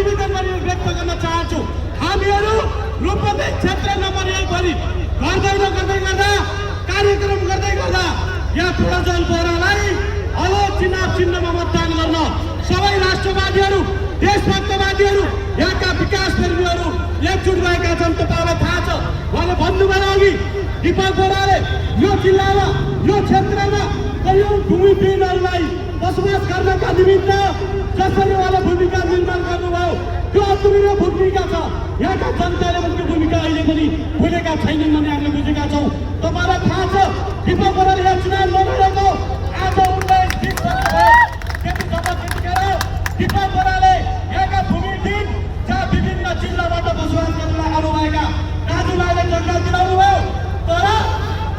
निवेदन गरी व्यक्त गर्न चाहन्छु। हामीहरू रूपन्देही क्षेत्र नम्बर 1 भरि गर्दै गर्दा कार्यक्रम गर्दै गर्दा यहाँ प्रज्वल बोहरालाई हलो चुनाव चिन्हमा मतदान गर्न सबै राष्ट्रवादीहरू देशभक्तवादीहरू यहाँका विकास प्रेमीहरू एकजुट भएका छन्। तपाईलाई थाहा छ, उहाँले भन्नुभयो अघि दीपक बोहराले यो जिल्लामा यो क्षेत्रमा कयौं भूमिहीनहरूलाई बसोबास गर्नका निमित्त जसरी उहाँले भूमिका निर्माण गर्नुभयो त्यो अतुलनीय भूमिका छ। यहाँका जनताले उनको भूमिका अहिले पनि भुलेका छैनन् भन्ने हामीले बुझेका छौँ। तपाईलाई थाहा छ, दीपक बोहराले यहाँ चुनाव लडिरहेको आज 19 दिन त्यतिखेर दीपक बोहराले यहाँका भूमिहीन जहाँ विभिन्न जिल्लाबाट बसोबास गर्न आउनुभएका दाजुभाइले जग्गा दिलाउनु भयो। तर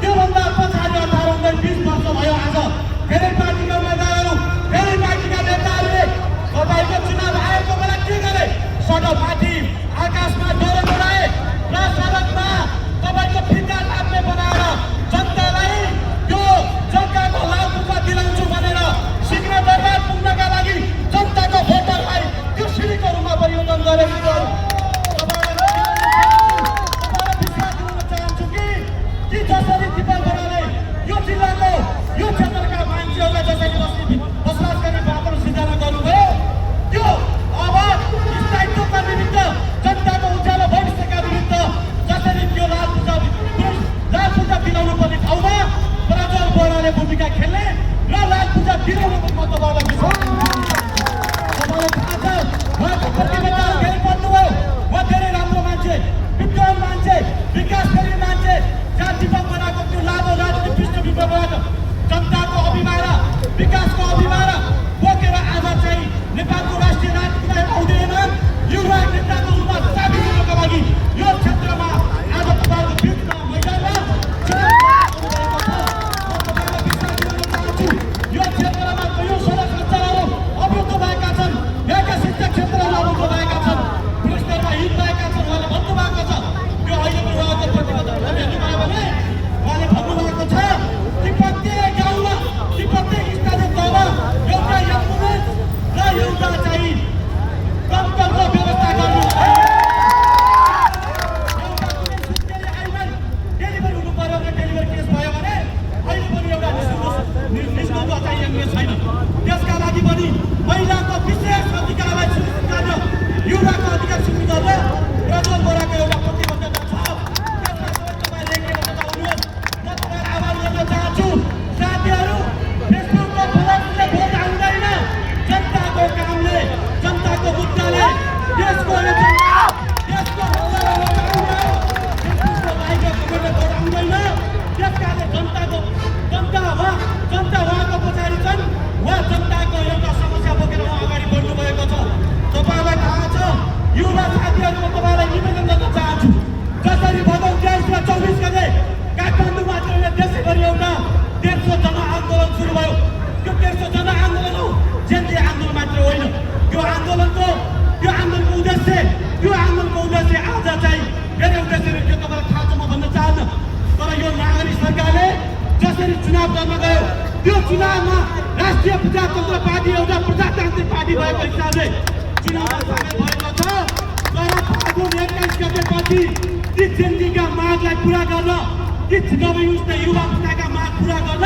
त्योभन्दा पछाडि 18-19-20 वर्ष भयो आज धेरै पार्टीका उम्मेदवारहरू धेरै पार्टीका नेताहरूले तपाईँको चुनाव आएको बेला के गरे? सडक माथि आकाशमा डोरी उडाए र सडकमा तपाईँको फिता लाग्ने बनाएर जनतालाई त्यो जग्गाको लाभ उठा दिलाउँछु भनेर शीघ्र दरबार पुग्नका लागि जनताको भोटरलाई त्यो सिडीको रूपमा परिवर्तन गरेको थियो। तपाईँलाई विश्वास दिलाउन चाहन्छु कि जसरी दीपक बोहराले यो जिल्लाको यो क्षेत्रका मान्छेहरूलाई जसरी बसोबास गर्ने वातावरण सिर्जना गर्नुभयो त्यो अब स्थायित्वका निमित्त जनताको उज्यालो भविष्यका निमित्त जसरी त्यो लाल पूजा दिलाउनु पर्ने ठाउँमा प्रज्वल बोहराले भूमिका खेल्ने र लाल पूजा दिलाउनु पर्ने म तपाईँलाई विश्वास तपाईँलाई थाहा छ, उहाँको प्रतिबद्धता धेरै बढ्नुभयो। उहाँ धेरै राम्रो मान्छे, विद्वान मान्छे, विकास प्रेमी मान्छे। जहाँ दीपक बोहराको त्यो लामो राजनीतिक पृष्ठभूमिबाट जनताको अभिमारा विकासको अभिमारा बोकेर आज चाहिँ नेपालको राष्ट्रिय राजनीतिमा आउँदैन युवा नेताको रूपमा साबित गर्नका लागि यो क्षेत्रमा आज तपाईँको बिचमा मैदानमा यो क्षेत्रमा कयौं सडक सञ्चारहरू अवरुद्ध भएका छन्। यहाँका शिक्षा क्षेत्रहरू अवरुद्ध भएका छन्, पुरस्कारमा हित भएका छन्। उहाँले भन्नुभएको छ त्यो अहिले पनि उहाँको प्रतिबद्धता हेर्नुभयो भने उहाँले भन्नुभएको छ कि प्रत्येक गाउँमा कि प्रत्येक स्थानीय तहमा एउटा एम्बुलेन्स र एउटा चाहिँ दमकलको व्यवस्था गर्नु। एउटा कुनै सुत्केरी आइमाई डेलिभरी हुनु पर्यो भने डेलिभरी केस भयो भने अहिले पनि एउटा निशुल्क चाहिँ एम्बुलेन्स छैन। त्यसका लागि पनि महिलाको विशेष अधिकारलाई सुनिश्चित गर्न युवाको अधिकार सुनिश्चित गर्न प्रज्वल बोहराको एउटा प्रतिबद्धता छ। त्यसमा सबै तपाईँले के भन्न चाहनुहुन्छ? म तपाईँलाई आभार गर्न चाहन्छु। साथीहरू, फेसबुकको फलोअर्सले भोट आउँदैन, जनताको कामले जनताको मुद्दाले देशको मुद्दाले भोट आउँदैन। त्यसकारणले जनता उहाँको पछाडि छन्। उहाँ जनताको एउटा समस्या बोकेर उहाँ अगाडि बढ्नु भएको छ। तपाईँलाई थाहा छ, युवा साथीहरूमा तपाईँलाई निवेदन गर्न चाहन्छु। जसरी भदौ 23 र 24 गते काठमाडौँमा देशैभरि एउटा 1300 जनआन्दोलन सुरु भयो। त्यो 1300 जनआन्दोलन हो, जेन्जी आन्दोलन मात्र होइन। त्यो आन्दोलनको उद्देश्य आज चाहिँ धेरै उद्देश्यहरू त्यो तपाईँलाई थाहा छ, म भन्न चाहन्न। तर यो नागरिक सरकारले जसरी चुनाव गर्न गयो त्यो चुनावमा राष्ट्रिय प्रजातन्त्र पार्टी एउटा प्रजातान्त्रिक पार्टी भएको हिसाबले चुनावमा सामेल भएको छ। तर फागुन 21 गतेपछि ती जेन्जीका मागलाई पुरा गर्न, ती नवयुक्त युवा पुस्ताका माग पुरा गर्न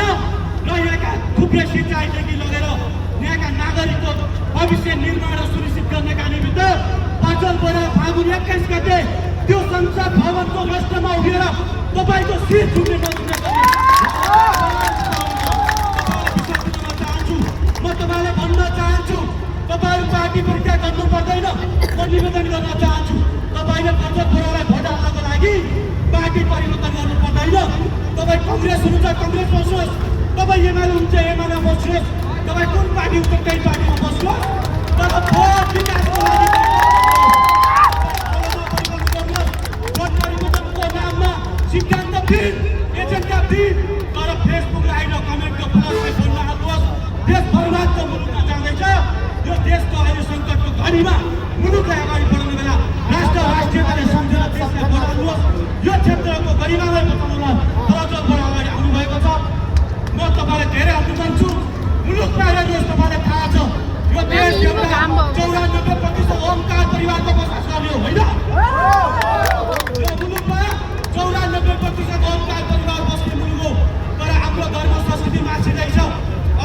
र यहाँका थुप्रै सिँचाइदेखि लगेर यहाँका नागरिकको भविष्य निर्माण सुनिश्चित गर्नका निमित्त प्रज्वल बोहरा फागुन 21 गते त्यो संसद भवनको रस्तामा उभिएर तपाईँको शिर झुक्ने म तपाईँलाई भन्न चाहन्छु। तपाईँहरू पार्टी परीक्षा गर्नु पर्दैन। म निवेदन गर्न चाहन्छु, तपाईँले प्रज्वल बोहरालाई भोट हाल्नको लागि पार्टी परिवर्तन गर्नु पर्दैन। तपाईँ कङ्ग्रेस हुनुहुन्छ कङ्ग्रेस बस्नुहोस्, तपाईँ एमाले हुनुहुन्छ एमाले बस्नुहोस्, तपाईँ कुन पार्टी हुन्छ त्यही पार्टीमा बस्नुहोस्। तर भोट विकासको लागि भोट परिवर्तनको नाममा सिद्धान्तविहीन एजेन्डाविहीन तर फेसबुकलाई आइन कमेन्टको फलसले बोल्न हाल्नुहोस्। देश बर्बादको मुलुकमा जाँदैछ। यो देशको अहिले सङ्कटको घडीमा मुलुकलाई अगाडि बढाउने बेला राष्ट्रियताले सम्झेर देशलाई बढाउनुहोस्। यो क्षेत्रको गरिमालाई बचाउनलाई प्रज्वल बोहरा अगाडि आउनुभएको छ। म तपाईँलाई धेरै अभिनन्दन छु। मुलुकमा हेर्नुहोस्, तपाईँलाई थाहा छ यो देश एउटा पर्ने हो होइन? यो मुलुकमा 94% अल्पकाल परिवार बस्ने मुलुक हो, तर हाम्रो धर्म संस्कृति मासिँदैछ।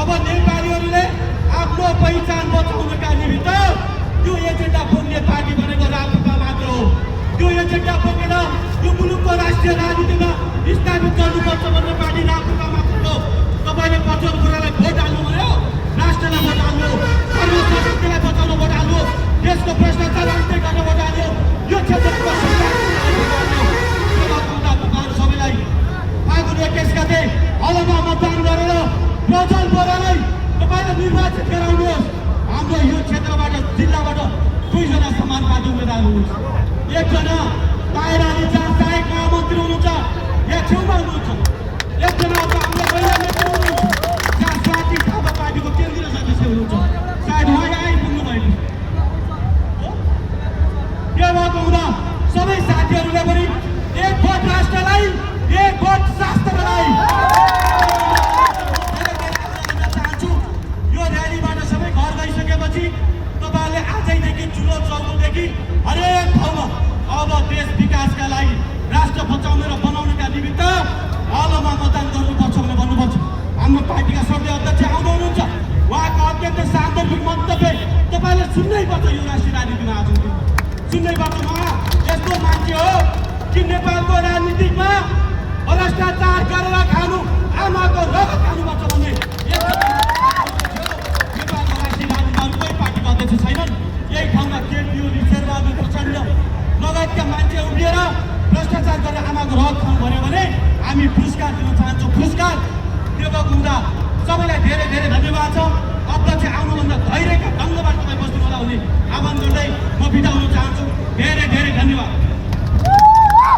अब नेपालीहरूले आफ्नो पहिचान बचाउनका निमित्त त्यो एजेन्डा बोक्ने पार्टी भनेको राप्रपा मात्र हो। त्यो एजेन्डा बोकेर यो मुलुकको राष्ट्रिय राजनीतिमा स्थापित गर्नुपर्छ भन्ने पार्टी राप्रपा मात्र हो। तपाईँले पछौट कुरालाई भोट हाल्नु भयो, राष्ट्रलाई भोट हाल्नु, धर्म संस्कृतिलाई बचाउन भोट हाल्नु, देशको भ्रष्टाचार अन्त्य गर्न भोट हाल्नु, यो क्षेत्रको सबैलाई फागुन 21 गते हलमा मतदान गरेर प्रज्वल बोरालाई तपाईँले निर्वाचित गराउनुहोस्। हाम्रो यो क्षेत्रबाट जिल्लाबाट 2 जना समान पार्टी उम्मेदवार हुनुहुन्छ। एकजना बाहिर सहायक महामन्त्री हुनुहुन्छ, यहाँ छेउमा हुनुहुन्छ। एकजना अब हाम्रो महिला नेता हुनुहुन्छ, जहाँ स्वाति थापा पार्टीको केन्द्रीय सदस्य हुनुहुन्छ। सायद उहाँ आइपुग्नु भएको के भएको हुँदा सबै साथीहरूलाई पनि एक भोट राष्ट्रलाई, एक भोट शास्त्रलाई चाहन्छु। यो र्यालीबाट सबै घर गइसकेपछि तपाईँहरूले आजैदेखि चुलो चौकोदेखि हरेक ठाउँमा अब देश विकासका लागि, राष्ट्र बचाउने र बनाउनका निमित्त हलमा मतदान गर्नुपर्छ भनेर भन्नुपर्छ। हाम्रो पार्टीका सबै अध्यक्ष आउँदै हुनुहुन्छ, उहाँको अत्यन्त सान्दर्भिक मन्तव्य तपाईँले सुन्नै पर्छ। यो राष्ट्रिय राजनीतिमा आज सुन्नै पर्छ। उहाँ यस्तो मान्छे हो कि नेपालको राजनीतिमा भ्रष्टाचार गरेर खानु, आमाको रगत खानुपर्छ भन्ने नेपालको राष्ट्रिय राजनीतिमा कोही पार्टीको अध्यक्ष छैनन्। यही ठाउँमा केपी ओली, शेरबहादुर प्रचण्ड लगायतका मान्छे उभिएर भ्रष्टाचार गरेर आमाको रगत खानु भन्यो भने हामी पुरस्कार दिन चाहन्छौँ। पुरस्कार दिएको हुँदा